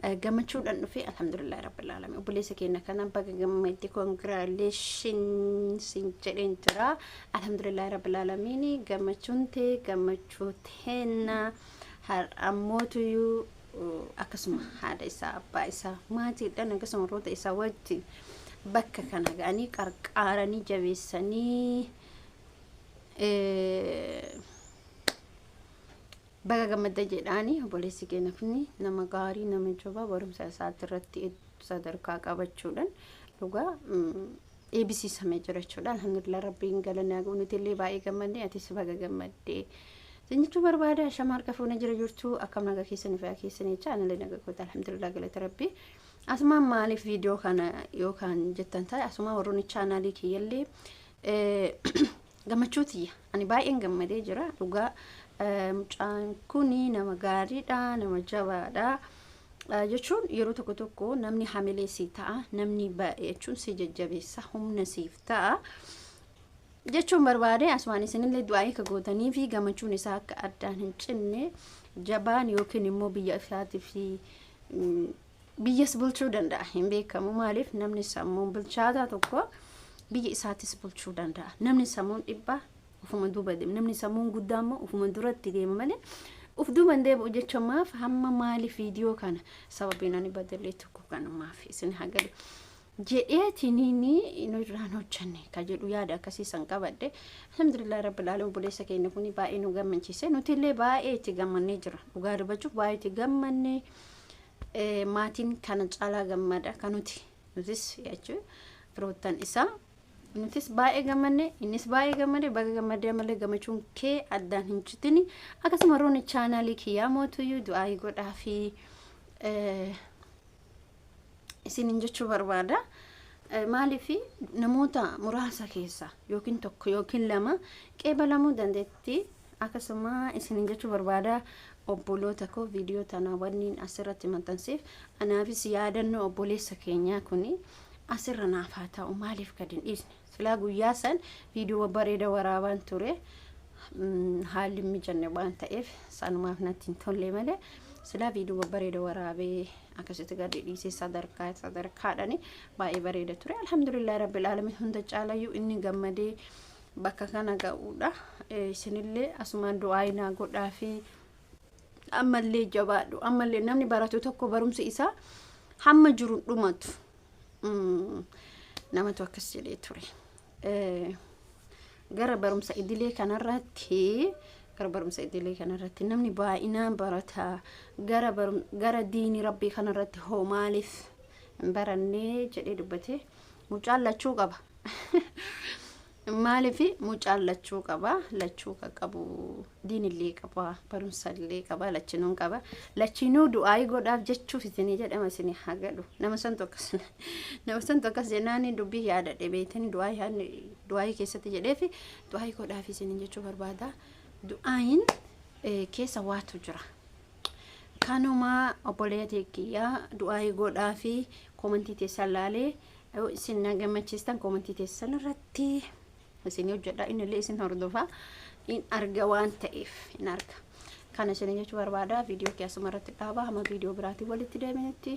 Gammachuudhaan dhufe, alhamdulillahi rabbil alamin. Obboleessa keenya kana baga gammadde, congratulation sin jedheen jira. Alhamdulillahi rabbil alamin, gammachuun tee gammachuu teenna. Har'ammootuyyuu akkasuma haadha isaa, abbaa isaa, maatiidhaan, akkasuma warroota isaa wajjin bakka kana ga'anii qarqaaranii jabeessanii, baga gammadda jedhaani. Obboleessi keenya kun nama gaarii, nama jabaa, barumsa isaati irratti sadarkaa qabachuudhaan dhugaa eebbisiisamee jira jechuudha. Alhamdulillah, rabbiin galanaa gahu. Nuti illee baay'ee gammadne, atis baga gammaddee. Isin jechuu barbaada. Shama harka fuuna jira jirtu, akkam nagaa keessanii, fayyaa keessanii jecha? Analee nagaa koota, alhamdulillah, galata rabbii. Asumaan maaliif viidiyoo kana yookaan jettan ta'e, asumaan warroonni chaanaalii kiyyallee gammachuu tiyya. Ani baay'een gammadee jira dhugaa. Mucaan kuni nama gaariidha, nama jabaadha. Jechuun yeroo tokko tokko namni hamilee sii ta'a, namni jechuun si jajjabeessa, humna siif ta'a. Jechuun barbaade, asumaan isinillee du'aa akka gootanii fi gammachuun isaa akka addaan hin cinne. Jabaan yookiin immoo biyya isaatii fi biyyas bulchuu danda'a, hin beekamu. Maaliif, namni sammuun bilchaataa tokko biyya isaatis bulchuu danda'a. Namni sammuun dhibbaa ufuma duuba deema, namni sammuun guddaa immoo ufuma duratti deema malee uf duuba hin deebi'u jechuun. Maaf hamma maaliif viidiyoo kana sababiin ani badellee tokko kanumaaf isin hagalu jedheetiniin nurraan hojjanne ka jedhu yaada akkasii san qabadhe. Alhamdulillah rabbil alamin, obboleessa keenya kuni baay'ee nu gammachiise, nuti illee baay'ee itti gammannee jira. Dhugaa dubbachuuf baay'ee itti gammanne. Maatiin kana caalaa gammada kan nuti, nutis jechuun firoottan isaa, nutis baay'ee gammanne, innis baay'ee gammade. Baga gammadee, malee gammachuun kee addaan hin citini. Akkasuma roonni chaanaalii kiyyaa mootuyyuu du'aa godhaa fi isinin jechuu barbaada. Maaliif, namoota muraasa keessa yookiin tokko yookiin lama qeebalamuu dandeetti. Akkasuma isinin jechuu barbaada, obboloota koo, viidiyoo tana wanniin asirratti maxxanseef anaafis yaadannoo obboleessa keenyaa kuni asirra naaf haa ta'u. Maaliif gadi hin dhiisne? Silaa guyyaa san viidiyoo bareeda waraabaan ture, haalli hin mijanne waan ta'eef sanumaaf natti hin tolle malee, silaa viidiyoo bareeda waraabee akkasitti gadi dhiisee sadarkaa sadarkaadhaan baay'ee bareeda ture. Alhamdulillah rabbil alamin, hunda caalayyuu inni gammadee bakka kana ga'uudha. Isinillee asumaan du'aa naa godhaa fi ammallee jabaadhu. Ammallee namni baratu tokko barumsi isaa hamma jiru dhumatu. Namatu akkas jedhee ture. Gara barumsa idilee kanarratti namni baay'inaan barata, gara diinii rabbii kanarratti hoo maaliif hin barannee jedhee dubbate. Mucaan lachuu qaba. Maaliif, mucaan lachuu qaba, lachuu ka qabu diinillee qaba, barumsallee qaba, lachinuun qaba. Lachinuu du'aayii godhaaf jechuuf isinii jedhama, isinii haa gadhu. Nama santu akkas jennaani dubbii yaadadhe beektanii, du'aayii keessatti jedheefi du'aayii godhaaf isinii jechuu barbaada. Du'aayiin keessa waatu jira. Kanuma obboleettii kiyyaa du'aayii godhaa fi koomantii teessan laalee yoo isin na gammachiistan koomantii teessan irratti isin hojjedha, innillee isin hordofa, in arga waan ta'eef in arga. Kana isin jechuu barbaada. Viidiyoo keessuma irratti dhaaba, hamma viidiyoo biraatiin walitti deebinutti.